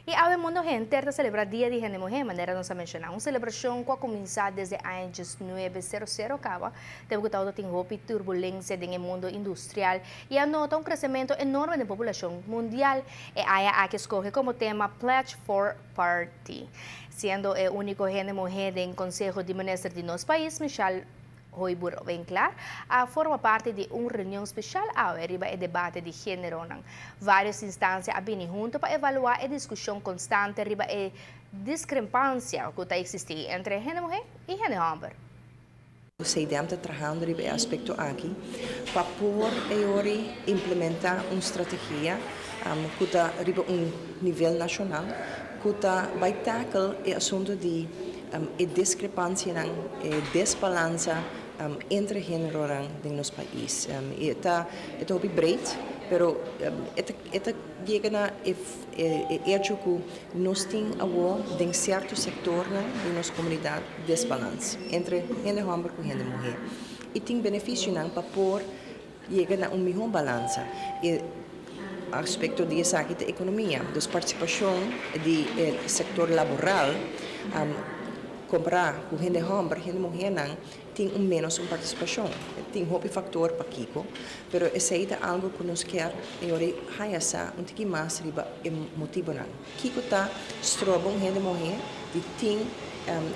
I awe mundo henter ta celebra Dia di Hende Muhe, manera nos a menciona. Un celebracion cu a cuminsa desde aña 1900 caba, tempo cu tin hopi turbulencia den mundo industrial y a nota un crecemento enorme di poblacion mundial. E aña aki a scoge como tema "Pledge for Parity". Siendo e unico hende muhe den Conseho di Minister di nos pais, Michelle Hooyboer-Winklaar, a forma parti di un reunion special awe riba e debate di genero. Varios instancia a bini hunto pa evalua e discusion constante riba e discrepancia cu ta existi entre hende muhe y hende homber. CIDM ta trahando e aspecto aki pa por implementa un strategia cu ta riba un nivel nacional cu ta bay tackle e asunto di e discrepancia, e desbalansa entre genero den nos pais. E ta hopi breed, pero e ta yega na e hecho cu nos tin awo den cierto sector di nos comunidad desbalans entre hende homber cu hende muhe. Y tin beneficio pa por yega na un miho balansa. E aspecto di esaki di economia, dus participacion di sector laboral, compara cu hende homber, hende muhe tin un menos un participacion. Tin hopi factor pakico, pero esey ta algo cu nos kier y ora haya sa un tiki mas riba e motibonan. Kico ta stroba un hende muhe di tin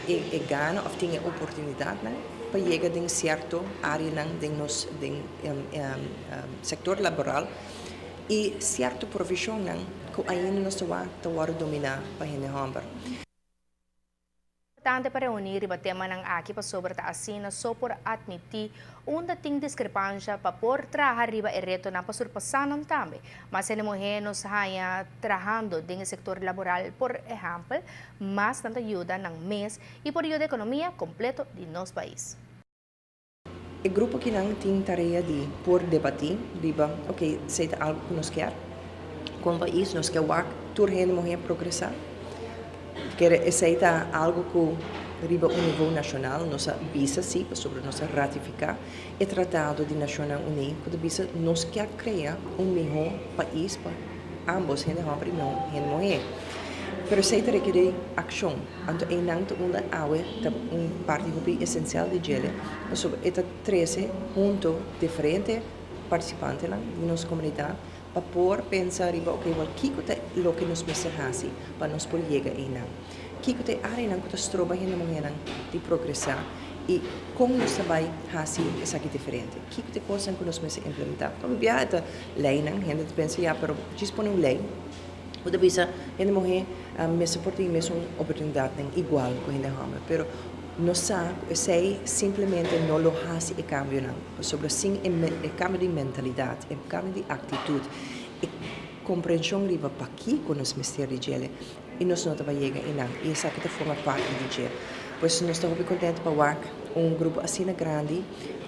e gana of tin e oportunidad pa yega den cierto area den nos den sector laboral y cierto profesion cu ainda no ta domina pa hende homber. Importante pa reuni riba temanan aki pasobra ta asina so por admiti unda tin discrepancia pa por traha riba e retonan pa surpasa nan tambe. Mas hende muhe nos haya trahando den sector laboral, por ehempel, mas nan ta yuda nan mes y por yuda economia completo di nos pais. E grupo aki nan tin tarea di por debati, riba, ok, esey ta algo cu nos kier. Como pais, nos kier wak tur hende muhe progresa. Kier esey ta algo cu riba un nivel nacional, nos a bisa si, sobre nos a ratifica e Tratado di Nacionnan Uni, cu bisa nos kier crea un miho pais pa ambos, hende homber y hende muhe. Pero esey ta rekeri accion. Anto, eynan ta unda awe ta un parti hopi esencial di dje. So, e ta trece hunto diferente participantenan di nos comunidad pa por pensa riba, ok, well, kico ta loke nos mester hasi pa nos por yega eynan. Kico ta e areanan cu ta stroba hende muhenan di progresa y con nos ta bay hasi esaki diferente. Kico ta e cosnan cu nos mester implementa. Como bia ta leynan, hende ta pensa, ja, pero djis pone un ley. Bo ta bisa hende muhe mester por tin mesun oportunidad igual cu hende homber, pero nos sa esey simplemente no lo hasi e cambionan. Sobre sin e cambio di mentalidad, e cambio di actitud, e comprension riba pakico nos mester di dje y nos no ta bay yega eynan. Y esaki ta forma parti di dje. Pues nos ta contento pa wak un grupo asina grandi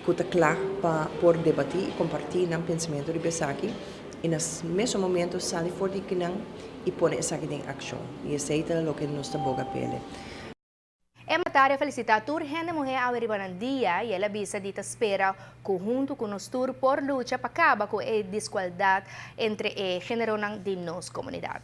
cu ta cla pa por debati y comparti nan pensamento riba esaki y na mesun momento sali for di akinan y pone esaki den accion. Y esey ta loke nos ta boga p'e. E mandatario a felicita tur hende muhe awe riba nan dia y el a bisa di ta spera cu hunto cu nos tur por lucha pa caba cu e desigualdad entre e generonan di nos comunidad.